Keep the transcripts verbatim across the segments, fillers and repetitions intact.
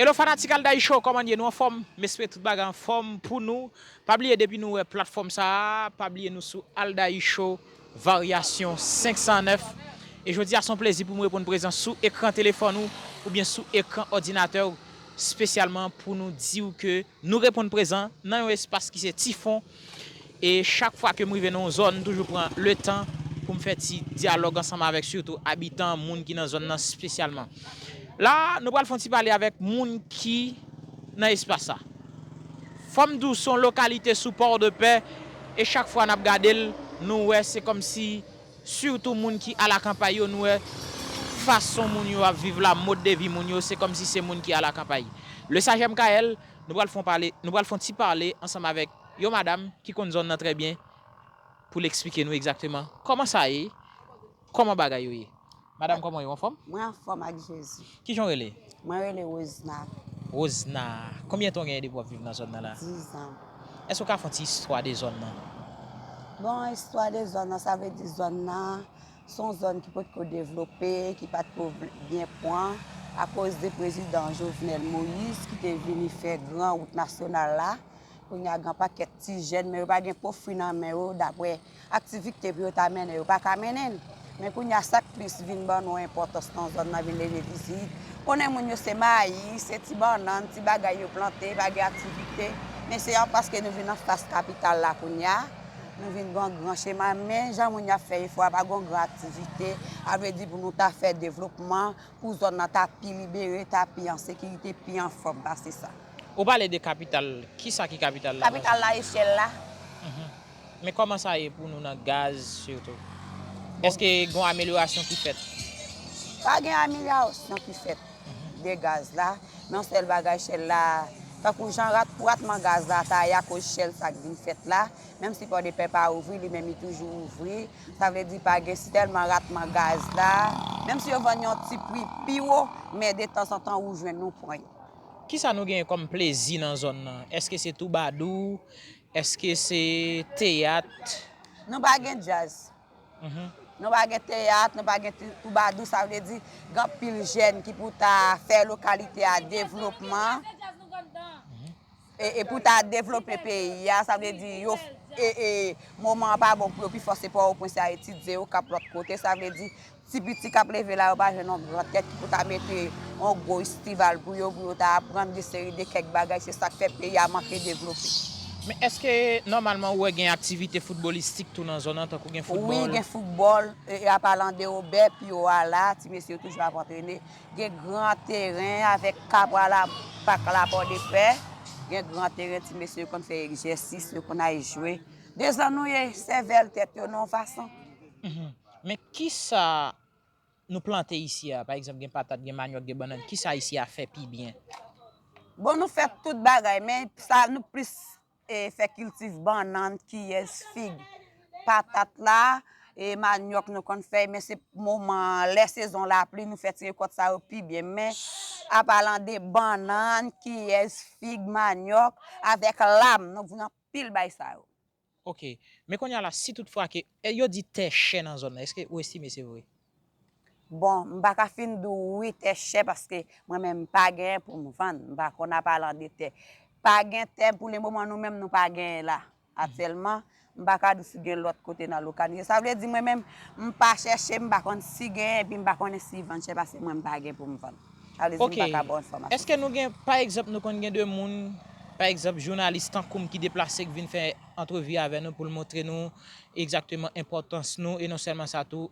Hello fanatik Aldaï Show, kòman ye? Nou anfòm? M espere tout bagay anfòm pou nou. Pa bliye depi nou wè platfòm sa a, pa bliye nou sou Aldaï Show, varyasyon senk san nèf. E jodi a se yon plezi pou m reponn prezan sou ekran telefòn ou oubyen sou ekran òdinatè w, espesyalman pou nou di w ke nou reponn prezan nan yon espas ki se Tifon. E chak fwa ke m rive nan yon zòn, m toujou pran letan pou m fè ti dyalòg ansanm avèk sitou abitan, moun ki nan zòn nan espesyalman. La, nou pral fè yon ti pale avèk moun ki nan espas sa. Fò m di w, se yon lokalite sou Pòdepè, e chak fwa n ap gade l, nou wè se kòmsi, sitou moun ki alakanpay yo, nou wè fason moun yo ap viv la, mòd de vi moun yo, se kòmsi se moun ki alakanpay. Le Sage M K L, nou pral fè yon pale, nou pral fè yon ti pale ansanm avèk yon madanm ki konn zòn nan trè byen pou l eksplike nou egzakteman kòman sa ye, kòman bagay yo ye. Madanm, kòman w ye? Ou anfòm? Mwen anfòm ak Jezi. Kijan w rele? Mwen rele Rosna. Rosna. Konbyen tan w genyen depi w ap viv nan zòn nan la? Dizan. Èske w ka fè yon ti istwa de zòn nan? Bon, istwa de zòn nan, sa vle di zòn nan, se yon zòn ki potko devlope, ki pa t ko vle byen pran, akoz de prezidan Jovenel Moïse ki te vini fè gran wout nasyonal la. Kounye a, gen pakèt ti jèn, men yo pa gen pwofwi nan men yo, daprè aktivite pou yo ta mennen, yo pa ka mennen l. Men kounye a, sa k plis vin ban nou enpòtans nan zòn nan, vin leve vizit. Konnen moun yo se mayi, se ti bannann, ti bagay yo plante, pa gen aktivite. Men se paske nou vin anfas kapital la kounye a, nou vin gen yon gran chema, men jan moun yo ap fè efò a, pa gen yon gran aktivite, a vle di pou nou ta fè devlopman, pou zòn nan ta pi libere, ta pi an sekirite, pi anfòm pase sa. Ou pale de kapital, kisa ki kapital la? Kapital la, echèl la. Mhm. Men kòman sa ye pou nou nan gaz sitou? Bon. Èske gen yon amelyorasyon ki fèt? Pa gen amelyorasyon ki fèt de gaz la, men yon sèl bagay, echèl la, tankou jan rat, ratman gaz la ta ye akoz echèl sa k vin fèt la, menm si Pòdepè pa ouvri, li menm li toujou ouvri. Sa vle di pa gen si tèlman ratman gaz la. Menm si yo vann yon ti pri pi wo, men detanzantan ou jwenn, ou pran yo. Kisa nou genyen kòm plezi nan zòn nan? Èske se twoubadou? Èske se teyat? Nou pa gen djaz. Mhm. Nou pa gen teyat, nou pa gen ti-, twoubadou, sa vle di gen anpil jèn ki pou ta fè lokalite a devlopman. Mhm. E, e pou ta devlope peyi a, sa vle di yo, e, e, moman an pa bon pou yo, pifò se Pòtoprens y a etidye, yo k ap lòt kote, sa vle di ti piti k ap leve la, yo pa jwenn yon gran tèt ki pou ta mete yon gwo estival pou yo, pou yo ta aprann de seri de kèk bagay, se sa k fè peyi a manke devlope. Men èske nòmalman ou wè gen aktivite foutbolistik tou nan zòn nan, tankou gen foutbòl? Wi, gen foutbòl, e, e, a palan de Obè, pi wo a la, ti mesye yo toujou ap antrene. Gen gran teren avèk kab a la, pak la Pòdepè. Gen gran teren, ti mesye yo konn fè egzèsis, yo konn al jwe. De zòn nou ye, sèvèl tèt yo nan yon fason. Mhm. Men kisa nou plante isi a? Pa egzanp, gen patat, gen manyòk, gen bannann. Kisa isi a fè pi byen? Bon, nou fè tout bagay, men sa nou plis e, fè kiltiv bannann, kiyès, fig, patat la, e, manyòk nou konn fè, men se moman, lè sezon lapli, nou fè ti rekòt sa yo pi byen. Men, a palan de bannann, kiyès, fig, manyòk, avèk lam, nou vin anpil bay sa yo. Ok. Men kounye a la, si toutfwa ke, e, yo di tè chè nan zòn nan, èske ou estime se vre? Bon, m pa ka fin di w wi tè chè paske mwen menm m pa genyen pou m vann. M pa konn a palan de tè. Pa gen tè pou le moman, nou menm nou pa genyen la. Aktyèlman, m pa ka di w si gen lòt kote nan lokalite. Sa vle di mwen menm, m pa chèche, m pa konn si genyen, epi m pa konnen si vann chè paske mwen m pa gen pou m vann. Sa vle di m pa ka ba w enfòmasyon. Èske nou gen, pa egzanp, nou konn gen de moun, pa egzanp, jounalis tankou m ki deplase, k vin fè antrevi avè nou pou l montre nou egzakteman enpòtans nou, e non sèlman sa tou,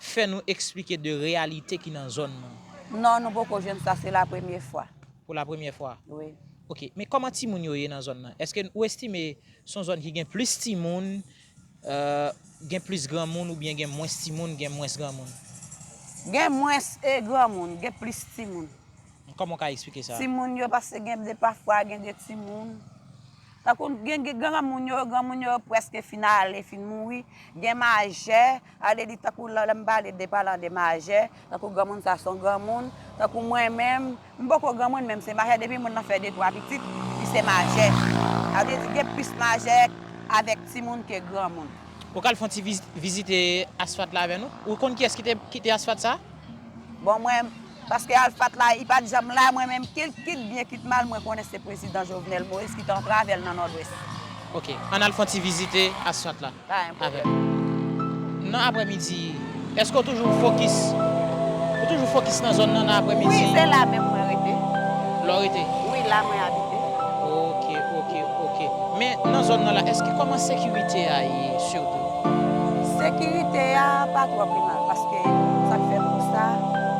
fè nou eksplike de reyalite ki nan zòn nan? Non, nou poko jwenn sa, se la premye fwa. Pou la premye fwa? Wi. Ok, men kòman timoun yo ye nan zòn nan? Èske ou estime se yon zòn ki gen plis timoun, euh, gen plis granmoun oubyen gen mwens timoun, gen mwens granmoun? Gen mwens, e, granmoun, gen plis timoun. Kòman w ka eksplike sa? Timoun yo, paske gen de pafwa, gen de timoun. Tankou gen, gen granmoun yo, granmoun yo prèske fin ale, fin mouri. Gen majè, ale di tankou lè, lè m pale de palan de majè, tankou granmoun sa se yon granmoun, tankou mwen menm, m poko granmoun, men m se majè, depi moun nan fè de twa pitit, li se majè. Sa vle di gen plis majè avèk timoun ke granmoun. Ou ka al fè yon ti viz-, vizite asfalt la avè nou? Ou konn kiyès ki te, ki te asfalt sa? Bon, mwen, Paske asfalt la, li pa t janm la, mwen menm, kit, kit byen, kit mal, mwen konnen se prezidan Jovenel Moïse ki te antrave l nan Nòdwès. Ok, ann al fè yon ti vizite asfalt la. Pa gen pwoblèm. Nan aprèmidi, èske w toujou fokis, ou toujou fokis nan zòn nan, nan aprèmidi? Wi, se la menm mwen rete. La w rete? Wi, la mwen abite. Ok, ok, ok. Men nan zòn nan la, èske kòman sekirite a ye sitou? Sekirite a pa twò pi mal, paske sa k fè m di sa,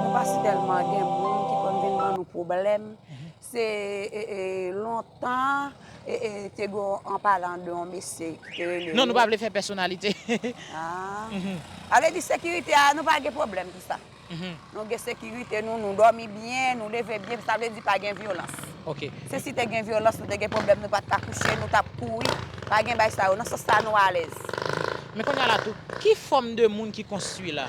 nou pa si tèlman gen moun ki konn vin ban nou pwoblèm. Se, e, e, lontan, e, e, te gen, an palan de yon mesye ki te rele... Non, nou pa vle fè pèsonalite. Ah. Mhm. Sa vle di sekirite a, nou pa gen pwoblèm pou sa. Mhm. Nou gen sekirite nou, nou dòmi byen, nou leve byen, sa vle di pa gen vyolans. Ok. Se si te gen vyolans, nou te gen pwoblèm, nou pa t ka kouche, nou t ap kouri. Pa gen bay sa yo. Nan sans sa, nou alèz. Men kounye a la tou, ki fòm de moun ki konstwi la?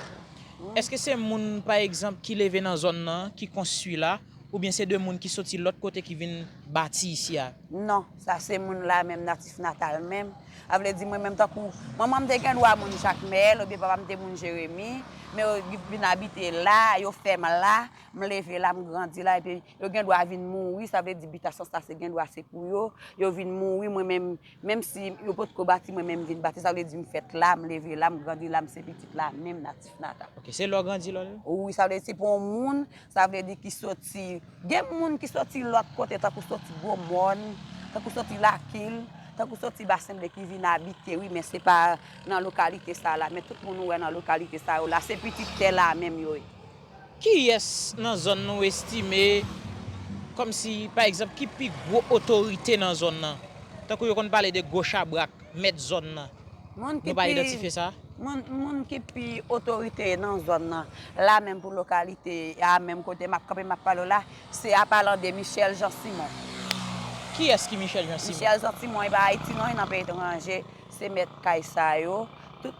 Èske se moun, pa egzanp, ki leve nan zòn nan, ki konstwi la, oubyen se de moun ki soti lòt kote ki vin bati isi a? Non, sa se moun la menm, natif natal menm. Sa vle di mwen menm tankou, manman m te gen dwa moun Jakmèl, oubyen papa m te moun Jeremi, men yo vin abite la, yo fè m la, m leve la, m grandi la, epi yo gen dwa vin mouri, sa vle di bitasyon sa se gen dwa se pou yo, yo vin mouri, mwen menm, menm si yo potko bati, mwen menm m vin bati, sa vle di m fèt la, m leve la, m grandi la, m se pitit la menm, natif natal. Ok, se la w grandi la? Wi, sa vle di se pou yon moun, sa vle di ki soti, gen moun ki soti lòt kote, tankou soti Gwomòn, tankou soti Lakil, tankou soti Basen Ble ki vin abite, wi, men se pa nan lokalite sa la, men tout moun ou wè nan lokalite sa yo la, se pitit tè la menm yo ye. Kiyès nan zòn nan w estime, kòmsi, pa egzanp, ki pi gwo otorite nan zòn nan? Tankou yo konn pale de gwo chabrak, mèt zòn nan. Moun ki Nou pa pi, idantifye sa? Moun, moun ki pi otorite nan zòn nan, la menm pou lokalite a, menm kote m ap kanpe, m ap pale w la, se apalan de Michel Jean Simon. Kiyès ki Michel Jean Simon? Michel Jean Simon, e pa Ayiti non, e nan peyi etranje, se mèt kay sa yo. Tout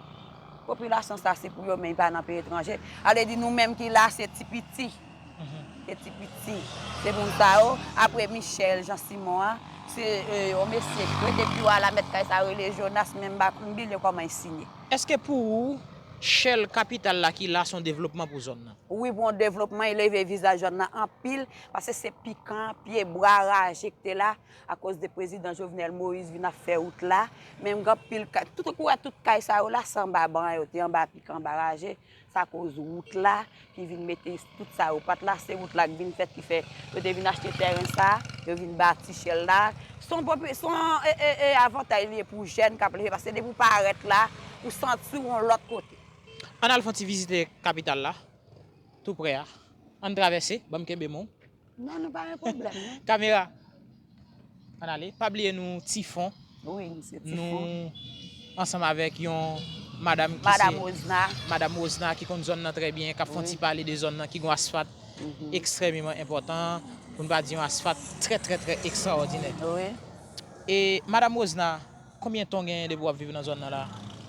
popilasyon sa se pou yo, men pa nan peyi etranje. Sa vle di nou menm ki la, se ti piti. Mhm. Se ti piti. Se moun sa yo. Apre Michel Jean Simon an, se, e, yon mesye ki rete pi wo a la, mèt kay sa yo rele Jonas, men m pa konn bliye kòman li sinye. Èske pou ou, Shell kapital la ki la, se yon devlopman pou zòn nan? Wi, pou yon devlopman, e leve vizaj zòn nan anpil, paske se pikan, pye bwa raje ki te la, akoz de prezidan Jovenel Moïse vin ap fè wout la. Menm gen anpil kay, tout, ou wè tout kay sa yo la, se anba bran yo te, anba pikan, anba raje. Sa koz wout la ki vin mete tout sa yo pa t la, se wout la k vin fèt ki fè yo te vin achte tèren sa, yo vin bati Shell la. Se yon popi-, se yon, e, e, e, avantay li ye pou jèn k ap leve, paske depi w parèt la, ou santi w yon lòt kote. Ann al fè yon ti vizite kapital la, tou prè a. Ann travèse, ban m kenbe men w. Non, nou pa gen pwoblèm, non. Kamera, ann ale. Pa bliye nou Tifon. Wi, misye Tifon. Nou ansanm avèk yon madanm ki Madanm se Rosna. Madanm Rosna ki konn zòn nan trè byen, k ap fè yon Wi. Ti pale de zòn nan, ki gon asfalt Mhm. ekstrèmeman enpòtan, pou n pa di yon asfalt trè, trè, trè ekstraòdinè. Wi. E, Madanm Rosna, konbyen tan w genyen depi w ap viv nan zòn nan la?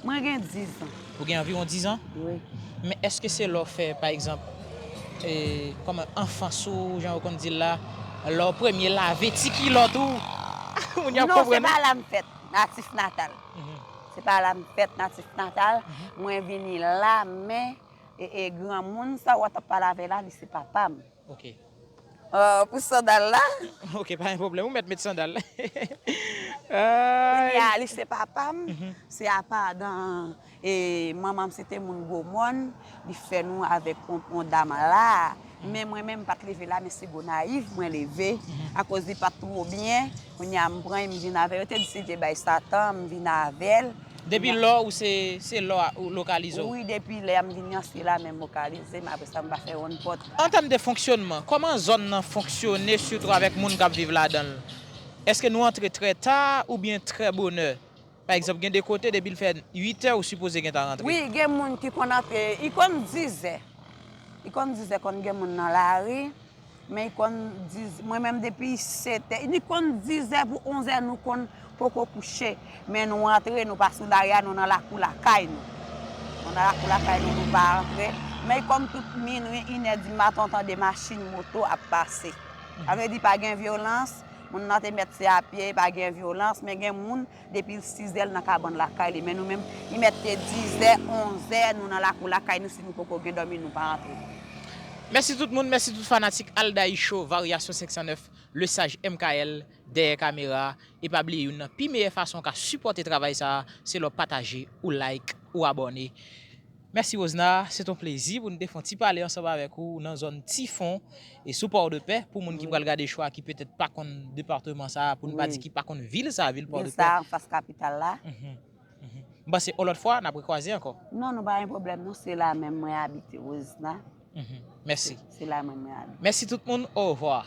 Mwen gen diz an. Ou gen anviwon diz an? Wi. Men èske se lè w fè, pa egzanp, e, kòman, anfans ou, jan yo konn di l la, lè w premye lave ti kilòt ou? Moun yo ap Non, se konprann pa ou? La m fèt, natif natal. Mhm. Se pa la m fèt, natif natal. Mhm. Mwen vini la, men, e, e, granmoun sa w t ap pale avè l la, li se papa m. Ok. Ah, pou sandal la? Ok, pa gen pwoblèm. Ou mèt met sandal. Kounye a, li se papa m, Mhm. se apa dan, e, manman m se te moun Gwomòn, li fè nou avèk yon, yon dam la. Mhm. Men mwen menm, m pa t leve la, men se Gonayiv mwen leve, Mhm. akoz li pa t twò byen. Kounye a, m pran, m vin avè l. Yo te di se Dye bay Satan, m vin avè l. Depi Kounye a lò ou se, se lò a ou lokalize w? Wi, depi lè a m vin an, se la menm lokalize m, apre sa m pa fè wonn pòt. An tèm de fonksyonman, kòman zòn nan fonksyone, sitou avèk moun k ap viv ladan l? Èske nou antre trè ta oubyen trè bonè? Pa egzanp, gen de kote, depi l fè uit è, ou sipoze gentan rantre. Wi, gen moun ki konn antre, li konn dizè. Li konn dizè, konn gen moun nan lari. Men li konn diz, mwen menm depi sèt è, li konn diz è pou onz è nou konn poko kouche. Men nou antre, nou pa sou lari a, nou nan lakou lakay nou. Nou nan lakou lakay nou, nou pa antre. Men li konn tout minwi, inè di maten, w tande machin, moto ap pase. Sa vle di pa gen vyolans, moun nan te mèt se apye, pa gen vyolans, men gen moun depi siz è l nan kabann lakay li. Men nou menm, li mèt te diz è, onz è, nou nan lakou lakay nou, si nou poko gen dòmi, nou pa antre. Mèsi tout moun, mèsi tout fanatik Aldaï Show, Varyasyon senk san nèf, Lesaj M K L, dèyè kamera. E pa bliye, youn nan pi meyè fason w ka sipòte travay sa a, se lè w pataje, ou like, ou abòne. Mèsi Rosna, se t on plezi pou n te fè on ti pale ansanm avèk ou nan zòn Tifon e sou Pòdepè. Pou moun ki pral gade show a, ki petèt pa konn depatman sa a, pou n pa di ki pa konn vil sa a, vil Pòdepè. Sa anfas kapital la. M panse on lòt fwa n ap rekwaze ankò. Non, nou pa gen pwoblèm non, se la menm mwen abite, Rosna. Mèsi. Se la menm mwen abite. Mèsi tout moun, orevwa.